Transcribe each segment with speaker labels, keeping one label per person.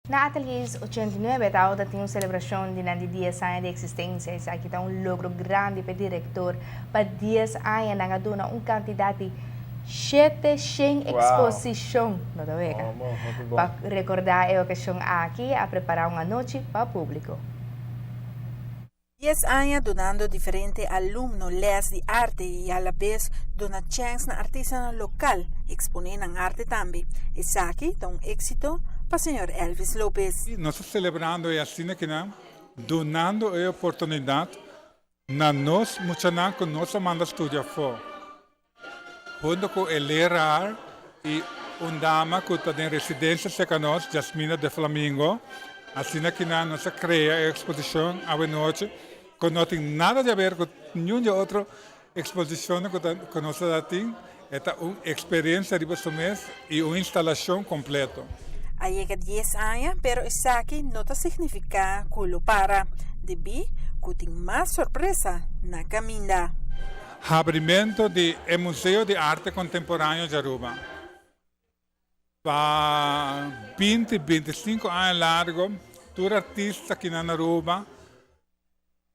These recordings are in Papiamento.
Speaker 1: Na Ateliers 89 tabata tin un celebracion di nan di 10 aña di existencia. Esaki ta un logro grandi pa director. Pa 10 aña nan a duna un cantidad di 700 exposicion. No ta wega.
Speaker 2: Oh, bon, hopi bon.
Speaker 1: Pa recorda e ocasion aki, a prepara un anochi pa publico.
Speaker 3: 10 aña dunando diferente alumno les di arte y a la vez duna chance na artistanan local expone nan arte tambe. Esaki ta un exito pa señor Elvis Lopez.
Speaker 4: Nos ta celebrando e asina cu nan, dunando e oportunidad na nos muchanan cu nos a manda studia afo. Hunto cu e leraar y un dama cu ta den residencia cerca nos, Jasmina de Flamingo, asina cu nan nos a crea e exposicion anochi, cu no tin nada di haber cu ningun otro exposicion cu nos tin, ta un experiencia di bo mes y un instalacion completo.
Speaker 3: A yega 10 aña, pero esaki no ta significa cu lo para. Debi cu tin mas sorpresa na caminda.
Speaker 4: Habrimento di Museo di Arte Contemporaneo di Aruba. Pa 20, 25 aña largo, tur artista aki na Aruba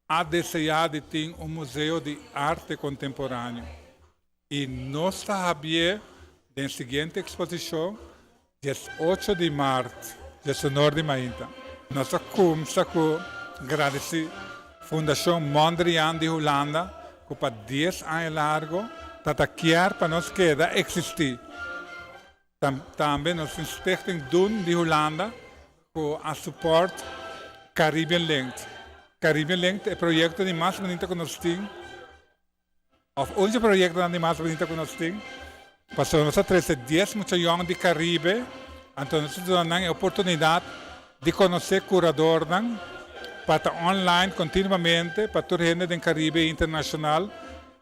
Speaker 4: a desea di tin un museo di arte contemporaneo. Y nos ta habrie e siguiente exposicion, 18 di maart, 19 di mainta. Nos ta cuminsa cu gradici Fundacion Mondriaan di Hulanda, cu pa 10 aña largo, ta kier pa nos keda existi. Tambe nos Stichting Doen di Hulanda, cu a support Caribbean Link. Caribbean Link ta e proyecto di mas bunita cu nos tin, of un proyecto di mas bunita cu nos tin. Paso nos a trece 10 mucha yong di Caribe, anto nos a duna e oportunidad di conoce curadornan, pa ta online continuamente, pa tur hende di Caribe internacional,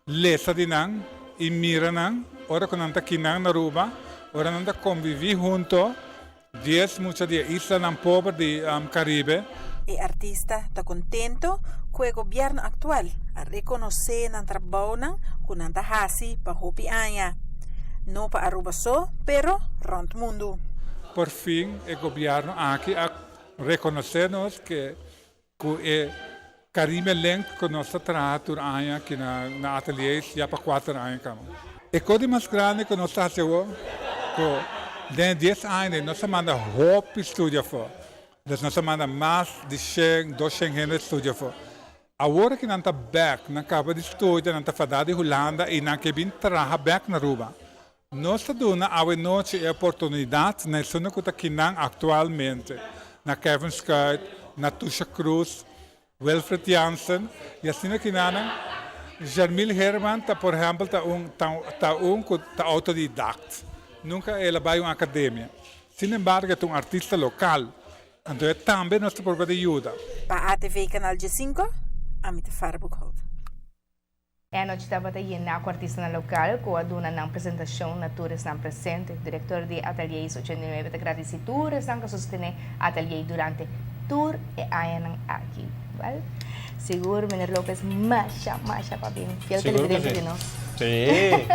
Speaker 4: lesa di nan y mira nan, ora cu nan ta aki na Aruba, ora nan ta convivi hunto, 10 mucha di islanan pober di Caribe.
Speaker 3: E artista ta contento cu e gobierno actual a reconoce nan trabou cu nan ta hasi pa hopi aña. No pa Aruba so, pero rond mundo.
Speaker 4: Por fin e gobierno aki a reconoce nos cu e Caribe Link cu nos ta traha tur aña aki na Ateliers ya pa 4 aña caba. E cos mas grandi cu nos ta haciendo cu den 10 aña nos a manda hopi studia afo. Dus nos a manda mas di 100, 200 hende studia afo. Awor cu nan ta back, nan caba di studia, nan ta fada di Hulanda y nan kier bin traha back na Aruba. Nos ta duna anochi e oportunidad na esnan cu ta akinan actualmente, na Kevin Schuit, na Tusha Cruz, Wilfred Jansen, y asina cu nan, Jarmil Herman, ta, por ehempel, ta un ta autodidact. Nunca el a bay un academia. Sin embargo, e un artista local. Anto, tambe nos por yuda.
Speaker 3: Pa ATV Canal G5, ami ta Farah Boekhout.
Speaker 1: E anochi tabata yen cu artista local, cu a duna nan presentacion na tur esnan presente. Director di Ateliers 89 ta gradici tur esnan cu a sostene Atelier durante tur e añanan aki. Well, sigur, Meneer Lopez, masha, masha pabien. Fiel televidente di nos.
Speaker 2: Si.